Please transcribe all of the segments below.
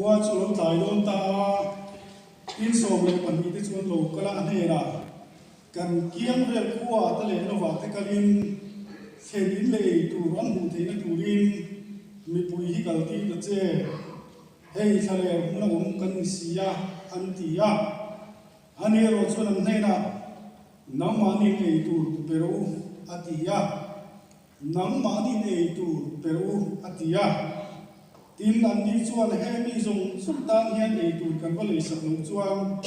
Khua chu a lo tlai dawn ta a, tin 12 te chu an lo kal a, a hnenah, Kan kiang vel khuaah te leh lovah te kalin thlen in leh ei tur an hmuh theihna turin mipui hi kal tir ta che, hei thla leh hmun a awm kan ni si a, an ti a. Ani erawh chuan an hnenah, Nangmahniin ei tur pe rawh u, a ti a. Nangmahniin ei tur pe rawh u, a ti a. Tin, anni chuan, He mi zawng zawng tan hian ei tur kan va leisak loh chuan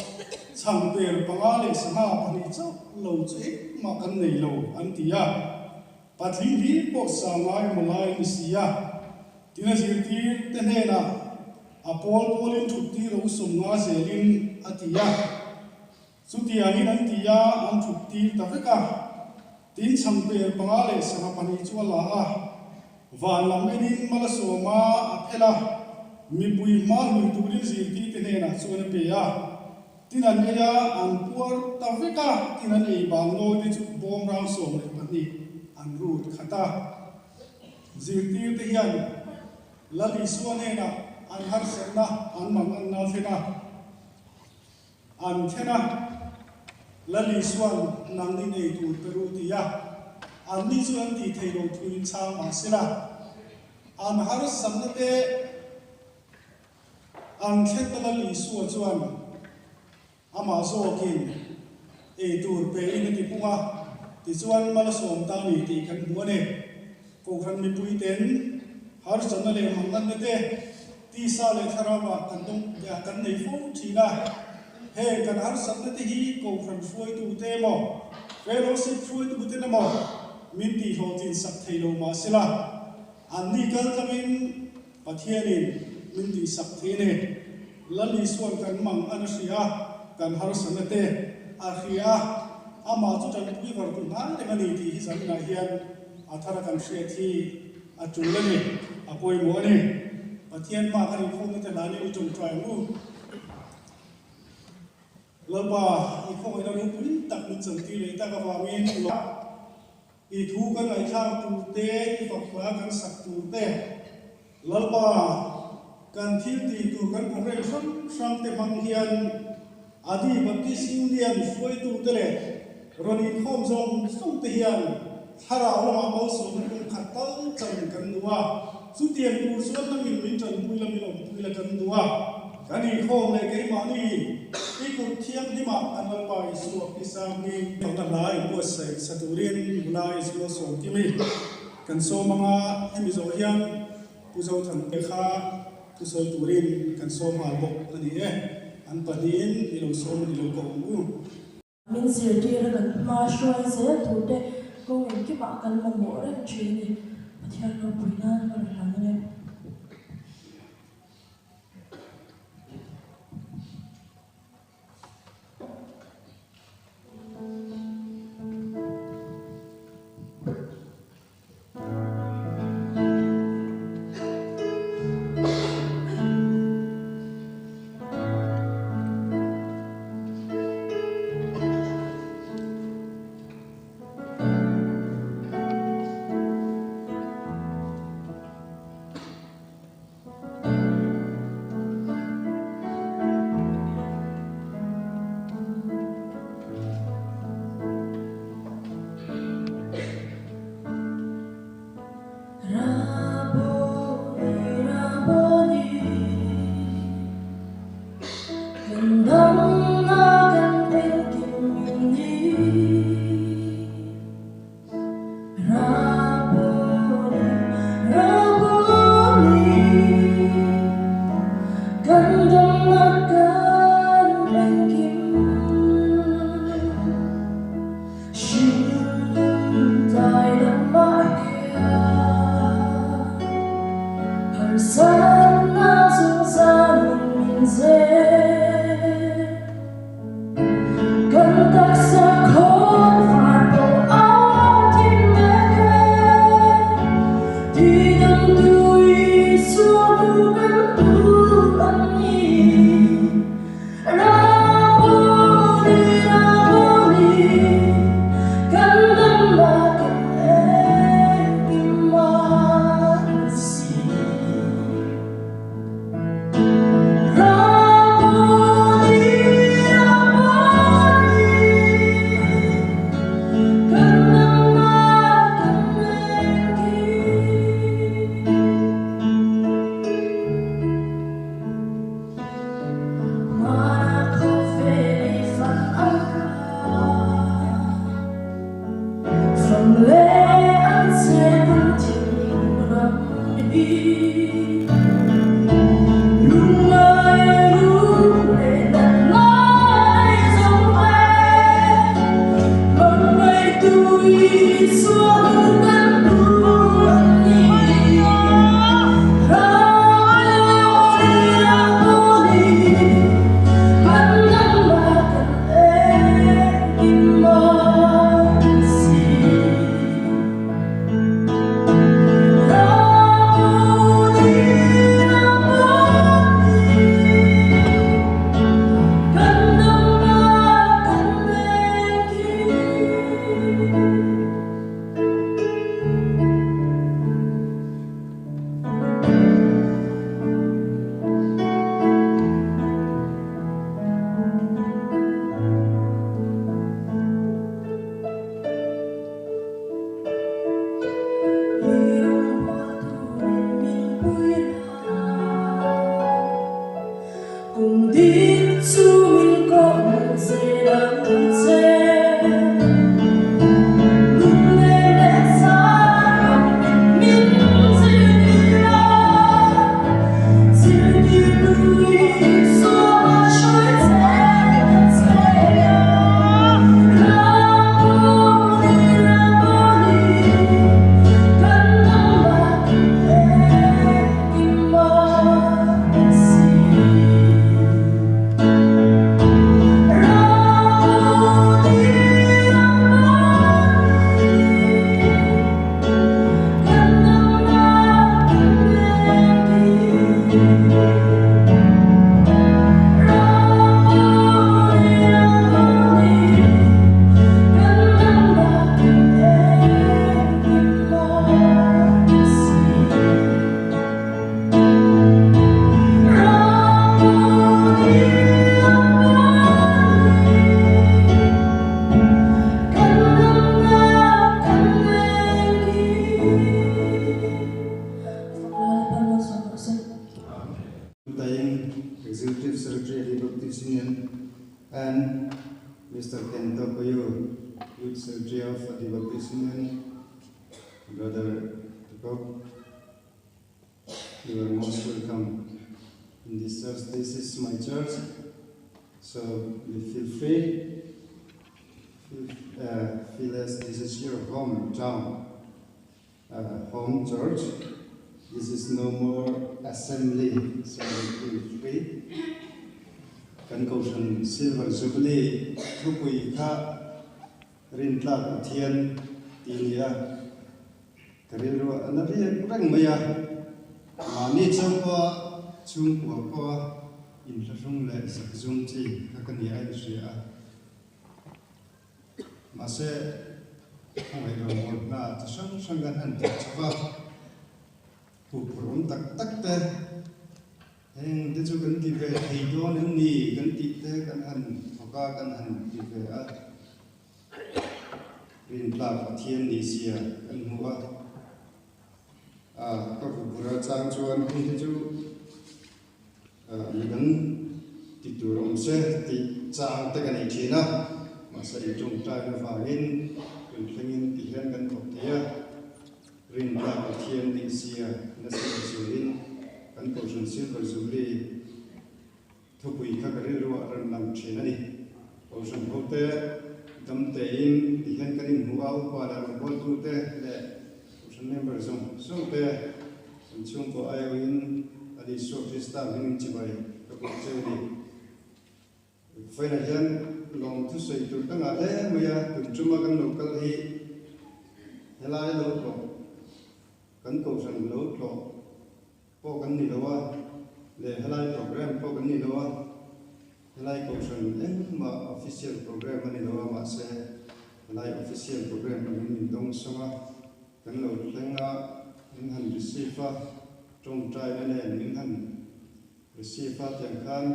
chhangper panga leh sangha pahnih chauh lo chu engmah kan nei lo, an ti a. Patling hi pawh sa ngai emaw lai a ni si a. Tin, a zirtir te hnenah, A pawl pawlin thut tir rawh u 50 zelin, a ti a. Chutiangin an ti a, an thut tir ta vek a. Tin chhangper panga leh sangha pahnih chu a la a, van lam enin mal a sawm a, a phelh a, mipui hma hlui turin zirtirte hnenah chuan a pe a. Tin an ei a, an puar ta vek a, tin an ei bang nawi te chu bawm rang 12 an rut khat a. Zirtirte hian Lal Isua hnenah an harsatna an manganna a thlen a. An thlen a, Lal Isua'n nangni nei tur pe ru ti a, anni chu an tih theih loh thuin chhang mah se la, an harsatna te an thlen ta Lal Isua chuan amah zawkin ei tur pe in a ti pung a, tichuan mal a sawm ta a ni tih kan hmu a ni. Kohhran mipuiten harsatna leh manganna te tisa leh thlarauah kan dawng kan nei fo thin a. Heng kan harsatna te hi kohhran hruaitute emaw, fellowship hruaituten emaw min tihhlawhtlin sak thei lo mah sela, anni kal tlangin Pathianin min tihsak thei a ni. Lal Isua'n kan mang an a hria a, kan harsatna te a hria a, amah chu tanpui vartu hnai reng a ni tih hi zaninah hian a thara kan hriat hi a tul a ni, a pawimawh a ni. Pathian hma kan inkhawmna te hlanin i tawngtai ang u. Lalpa, i khawngaihna ropui tak min chantir leh tak avangin I thu kan ngaihthlak tur te, i fak hla kan sak tur te, Lalpa, kan thil tih tur kan program hrang hrang te hmang hian Adi Baptist Union hruaitute leh rawn inkhawm zawng zawng te hian thlarau lamah malsawmna kum khat tal chan kan duh a, chutiang tur chuan nangin min tanpui la min awmpui la kan duh a, kan inkhawm leh keimahni i kut thianghlimah kan Lalpa Isua Krista hming fakna hla inbuatsaih sa turin nula Israel Sawmkimi kan sawm anga hemi zawh hian Pu Zothanpui kha thusawi turin kan sawm nghal bawk a ni e, an pahnihin i lo sawm a ni lo ka awm u. Min zirtir a kan hma hruai zel tur te kawng engkimah kan mamawh reng thin a ni. Pathian ropui nan ka rawn hlan ang e. Taing, Executive Secretary of the Baptist Union, and Mr. Kento Koyu, Youth Secretary of the Baptist Union, Brother Tukop, you are most welcome in this church. This is my church, so you feel free, feel as this is your hometown, home church. This is no more assembly, so you feel free. Kan Kohhran Silver Jubilee thupui kha rintlak Pathian ti nia ka rilru a na riak reng mai a. Mahni chauhpawh chhungkua pawha inhlahrung leh zakzum chi kha ka ni a inhria a. Mahse, khawngaih lo mawlhna chi hrang hrang kan han tih chauh a, huphurh awm tak tak te, heng te chu kan ti ve thei dawn em ni kan tih te kan han thawk a, kan han ti ve a, rintlak Pathian nih zia kan hmu a. Ka huphurh a chang chuan heng te chu Midang ti tur awm se tih chang te ka nei thin a, mahse i tawngtai avangin kan thlengin ti hian kan thawk thei a, rintlak Pathian nih zia nasa leh zualin kan Kohhran Silver Jubilee thupui kha ka rilruah a rawn lang thin a ni. Kohhran hote dam tein ti hian kan inhmu a, upa leh rawngbawltute leh Kohhran member zawng zawng te Kan chhungkaw aiawhin a Isua Krista hmingin chibai ka bawk cheu a ni. Vawiinah hian lawm thusawi tur ka ngah hle mai a, tun tuma kan lo kal hi helai lo tlawh, kan kohhran lo tlawh pawh kan ni lo a, leh helai program pawh kan ni lo a, helai kohhran engmah official program a ni lo a, mahse helai official program angin min dawngsawng a. Kan lo thleng a, min han receive a, tawngtaina nen min han receive a tiang khan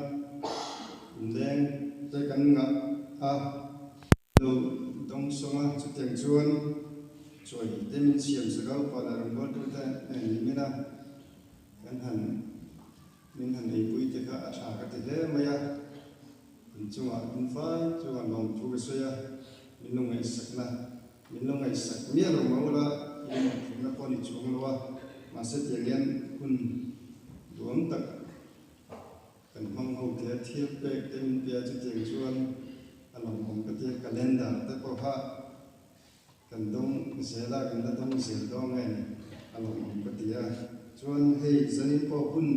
inleng te kan ngah a. Lo dawngsawng a, chutiang chuan chawi te min siam sak a, upa leh rawngbawltu te nen nimin a kan han min han eipui te kha a tha ka ti hle mai a, inchungah in fai chuan lawmthu ka sawi a, min lo ngaihsakna. Min lo ngaihsak miah lo mau la, i mawhphurhna pawh ni chuang lo a, mahse tiang hian hun duam tak kan hmang ho tia thil pek te min pe a, chutiang chuan a lawmawm ka tia, calendar te pawh kha Kan dawng zel a, kan la dawng zel dawn nge ni a lawmawm ka ti a. Chuan hei zanin pawh hun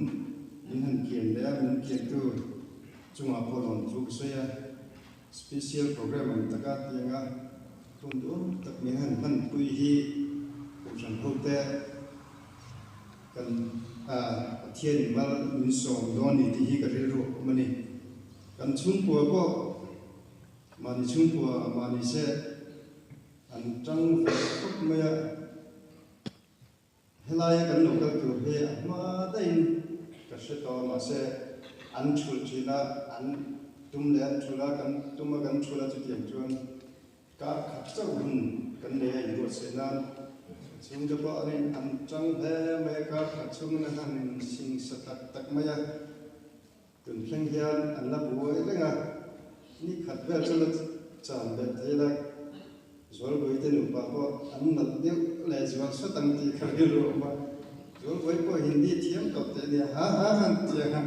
min han kian leh a, min kiantu chungah pawh lawmthu ka sawi a. Special program ang taka tianga hun duhawm tak min han hmanpui hi Kohhran hote kan Pathianin mal min sawm dawn ni tih hi ka rilru a awm a ni. Kan chhungkua pawh Mahni chhungkua mahni se an tang ve khawp mai a, helaia kan lo kal tur hi a hma daihin ka hre tawh a, mahse an thulh thin a, an tum leh an thulh a, kan tum a kan thulh a chutiang chuan kar khat chauh hun kan nei a inbuatsaih nan chhungte pawh an in an tang hle mai a, kar khat chhungin an han insingsa tak tak mai a. Tun thleng hian an la buai reng a, ni khat vel chu la chan belh thei la, Zualbuai te nupa pawh an nalh deuh leh zual sawt ang tih kha rilru a awm a, Zualbuai pawh Hindi thiam tawp teh nia, ha ha han ti ang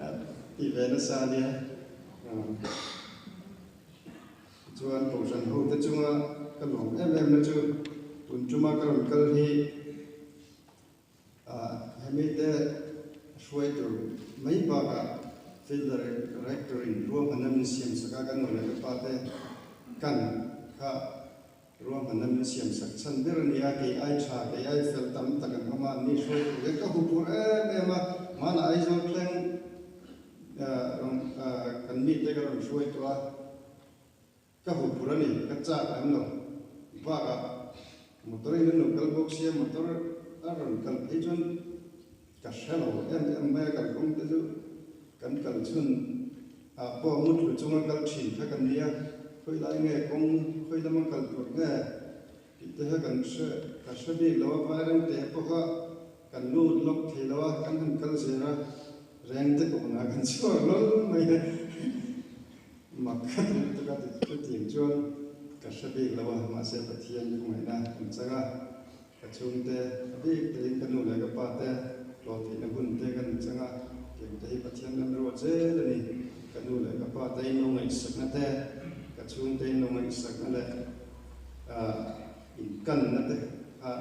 a ti ve nasa a nia. Chuan Kohhran ho te chunga ka lawm em em na chu tun tuma ka rawn kal hi, Hemi te hruai tur mai bakah Field Director in ruahmanna min siam sak a, ka nu leh ka pa te kan kha ruahmanna min siam sak chhan ber a ni a, kei ai tha, kei ai fel tam tak an awm a, an ni hruai tur hian ka hu pur em em a, hmanah Aizawl thleng kan mite ka rawn hruai tawh a. Ka hu phur a ni, ka chak lem lo. Bakah motor in an lo kal bawk sia, motor a rawn kal phei chuan ka hre lo em em mai a, kalkawng te chu kan kal chhun ah pawh mutthlu chunga kal thin kha ka nia, khawi lai nge kawng khawi lama kal tur nge tih te kha kan hre ka hre bik lo a, vaireng te pawha kan lut lawk thei lo a, kan han kal zel a, reng te kawnah kan chhuak lawlh mai a. Mak kha ti lutuk a ti chutiang chuan ka hre bik lo a, mahse Pathian khawngaihna kan chang a, ka chhungte a bik takin ka nu leh ka pa te tlawh theihna hun te kan chang a, tiang te hi Pathian lam ruat zel a ni. Ka nu leh ka pa te in lo ngaihsakna te, ka chhungte in lo ngaihsakna leh inkanna te kha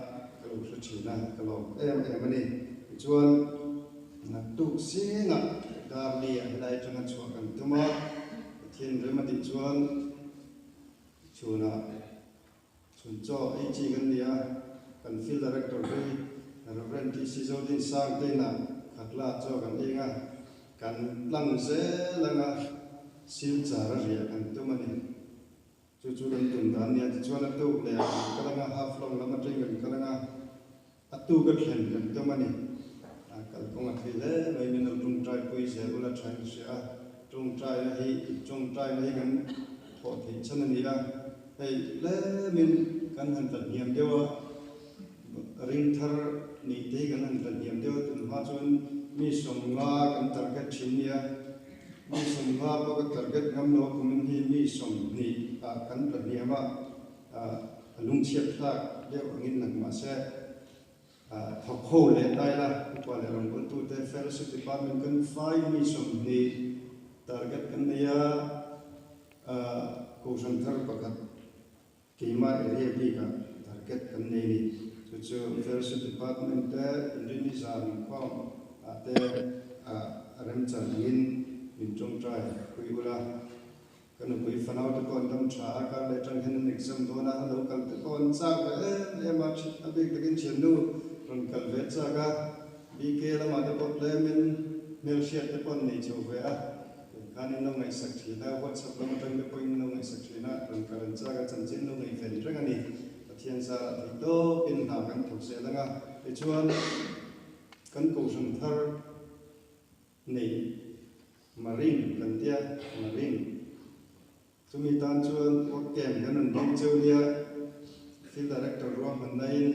ka lo hre thin a, ka lawm em em a ni. Tichuan. Naktuk zingah Darli ah helai atanga chhuah kan tum a, Pathian rem a tih chuan chhunah chhun chaw ei chi kan ni a, kan Field Director hi Rev. TC Zodin Sangteina Khatla chaw kan eng a, kan tlang zel anga Silchar a riah kan tum a ni. Chu chu kan tum dan nia tichuan a tuk leh ah kan kal anga Haflong lam atangin kan kal anga a tuk a thlen kan tum a ni. Kalkawng a thei hle mai min lo tawngtai pui zel ula tha in ka hria a, tawngtaina hi tawngtaina hi kan thawh theih chhan a ni a, hei tlemin kan han tla hniam deuh a, ring thar nih te hi kan han tla hniam deuh a, tunhma chuan mi sawmnga kan target thin nia. Mi sawmnga pawh ka target ngam lo a kumin hi mi 20 ah kan tla hniam a, a lungchhiat thlak deuh angin lang mahse thawk ho leh tai la upa leh rawngbawltute fellowship department kan fai mi 20 target kan nei a, kohhran thar pakhat Keimah area bikah target kan nei ni. Chu chu Fellowship Department te Inrini zan inkhawm ah te a remchan angin min tawngtai pui ula. Ka nupui fanau te pawh an dam tha a, kar leh atang hian an exam dawn a, lo kal te pawh an chak ve em em a, a bik takin thiannu rawn kal ve chak a, BK lamah te pawh tlemin hmelhriat te pawh an nei chho ve a. Khan in lo ngaihsak thin a, WhatsApp lam atang te pawhin lo ngaihsak thin a, rawn kal an chak a, chanchin lo ngaihven reng a ni. Pathian zarah theih tawpin hna kan thawk zel ang a, tichuan kan kohhran thar neih Marine kan tia, Marine chumi tan chuan work camp kan rawn ding cheu nia, Field Director ruahmanna in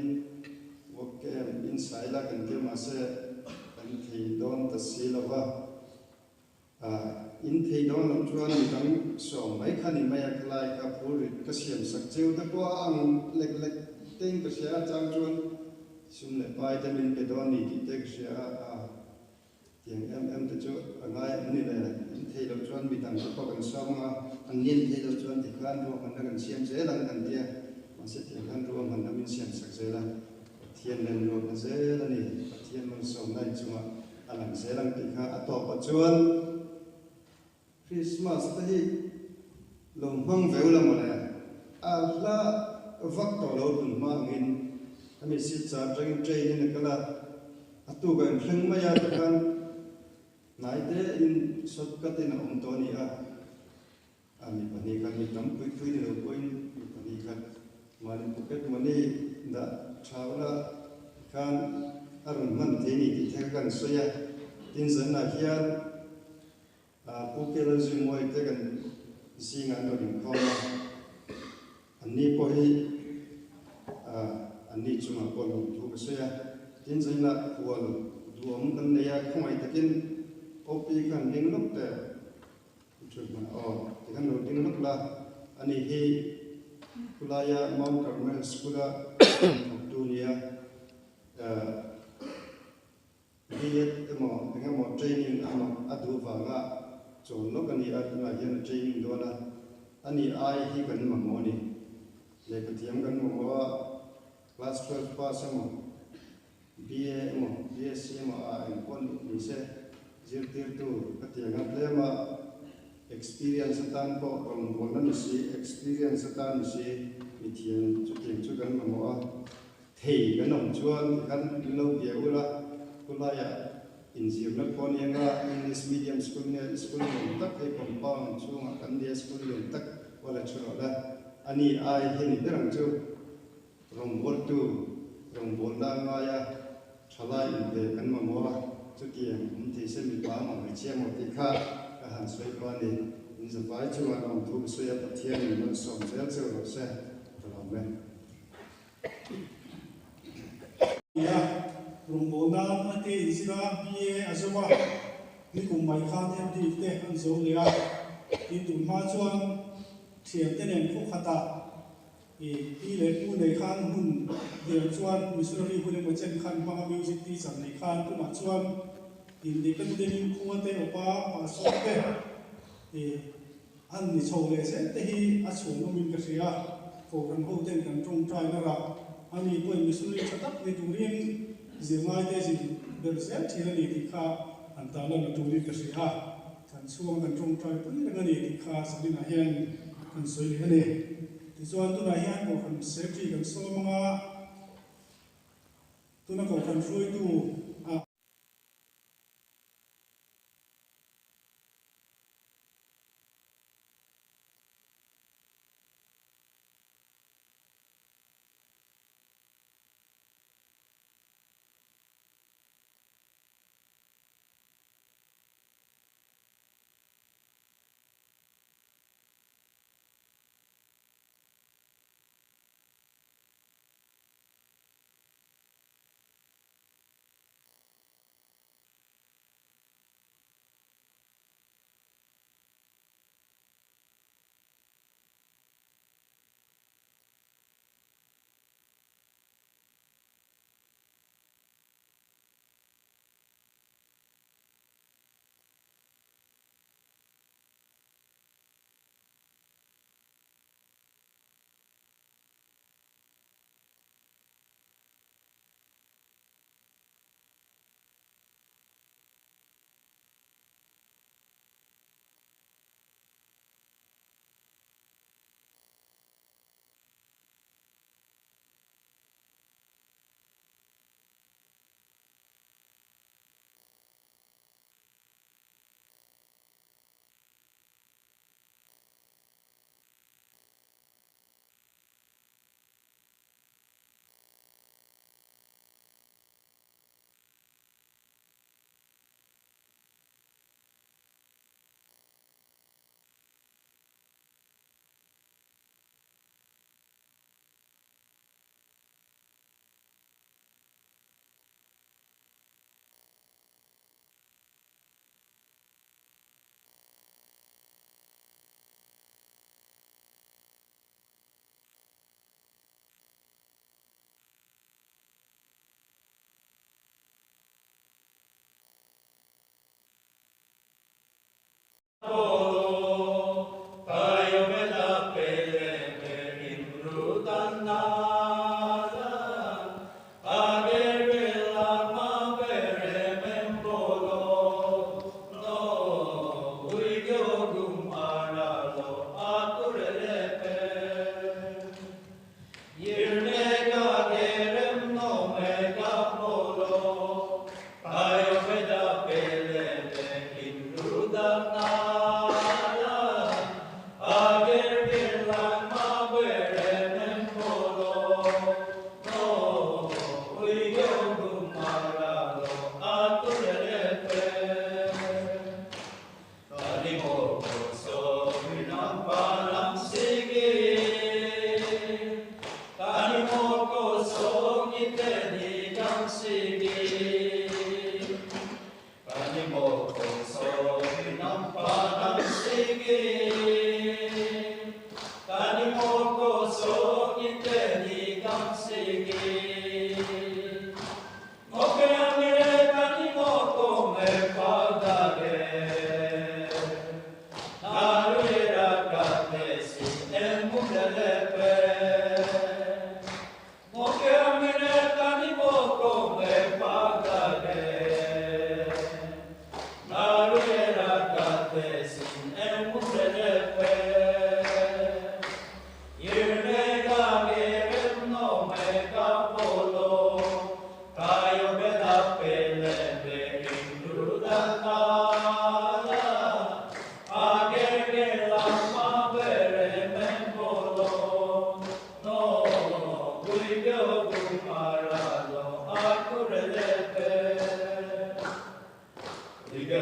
work camp insaila kan tia mahse kan thei dawn ta si lo va. In thei dawn loh chuan mi dang sawm mai kha ni mai a, khalai kha phur rit ka siam sak cheu te pawh a ang lek lek tein ka hria a, chang chuan sum leh pai te min pe dawn ni tih te ka hria a. Tiang em em te chu a ngai an ni le, in thei loh chuan mi dang te pawh kan sawm anga, an ni an thei loh chuan tikhan ruahmanna kan siam zel ang kan tia, mahse tiang khan ruahmanna min siam sak zel a, Pathian nen ruahna zel a ni, Pathian malsawmna inchungah a lang zel ang tih kha a tawpah chuan Christmas te hi lo hmang veu la mawle, a hla vak tawh lo tun hma angin hemi Silchar atangin train in a kal a, a tuk a inthleng mai a tikhan hnai te in shortcut in a awm tawh a ni a, a mi pahnih khat mi tam pui pui ni lo pawhin mi pahnih khat mahni pocket money dah tha ula tikhan a rawn hman thei a ni tih te kha kan sawi a, tin zanah hian Pu Kela Zingmuai te kan zingah an rawn inkhawm a, anni pawh hi anni chungah pawh lawmthu ka sawi a. Tin, zainah khual duhawm kan nei a, khawngaih takin OP khan ding lawk teh i thut hman aw, tikhan lo ding lawk la, ani hi khulaia Mount Carmel School-a thawktu nia. B.Ed emaw eng emaw training emaw a duh vanga chawl lawk a ni a, tunah hian a training dawn a, a ni ai hi kan mamawh a ni. Lehkhathiam kan mamawh a, class 12 pass emaw, BA emaw, BSc emaw ah eng pawh ni se zirtirtu ka ti ang a, tlema experience atan pawh rawngbawlna ni si, experience atan ni si, mithiam chutiang chu kan mamawh a. Thei kan awm chuan tikhan in lo bia ula, khulaiah inzirna pawh nia nga English medium school nge school lian tak hei compound chhungah kan nia school lian tak pawh la thu rawh la, ani ai hi ni ber ang chu rawngbawltu rawngbawlna a ngai a, thalai inpe kan mamawh a, chutiang awm thei se mipa amaw hmeichhia amaw tih kha ka han sawi pah a ni. In zavai chungah lawmthu ka sawi a, Pathian in malsawm zel cheu rawh se, ka lawm e. Nia, rawngbawlna a te inzir a, BA a zo a, nikum mai khan MD te an zo leh a, tin tun hma chuan thiante nen khaw khatah i pi leh pu nei khan hun diam chuan missionary hun emaw chen khan hmanga music teacher nei khan tunah chuan independent in khua te awpa pastor te i An ni chho leh zel te hi a chhuanawmin ka hria. Kohhran ho ten kan tawngtai na rah a ni pawhin missionary tha tak ni turin zirngaite zir ber zel thin a ni tih kha an tarlan a tulin ka hria. Kan chhuang kan tawngtai pui reng a ni tih kha Salinah hian kan sawi leh a ni. Tichuan tunah hian Kohhran Secretary kan sawm anga tuna Kohhran hruaitu a.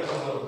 Go.